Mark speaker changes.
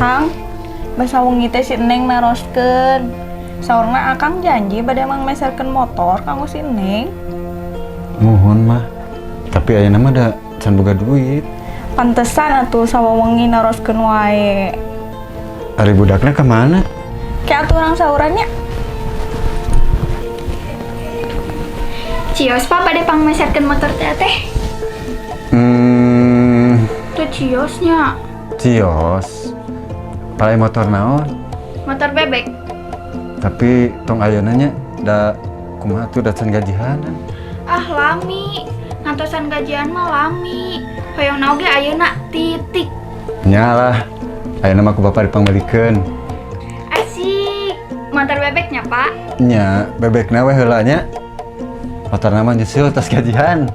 Speaker 1: Kang, basa wengi teh si Neng naroskeun. Saurna Akang janji bade mangmeserkeun motor kanggo si Neng.
Speaker 2: Muhun, Mah. Tapi ayeuna mah da can boga duit.
Speaker 1: Pantesan atuh sawengi naroskeun wae.
Speaker 2: Ari budakna ka mana?
Speaker 1: Kayak atuh urang sauran nya.
Speaker 3: Cios, Pak, bade pangmeserkeun motor teh teh. Tuh ciosnya.
Speaker 2: Cios. Palai motor naon?
Speaker 3: Motor bebek.
Speaker 2: Tapi tong ayeuna nya, da kumaha tuh, da can gajihan.
Speaker 3: Ah, lami. Ngantosan gajian mah lami. Hoyong oge ayeuna titik.
Speaker 2: Nya lah. Ayeuna mah ku bapak dipangmeulikeun.
Speaker 3: Asik. Motor bebeknya, Pak.
Speaker 2: Nya, bebekna we heula nya. Motorna mah nyusul tos gajian.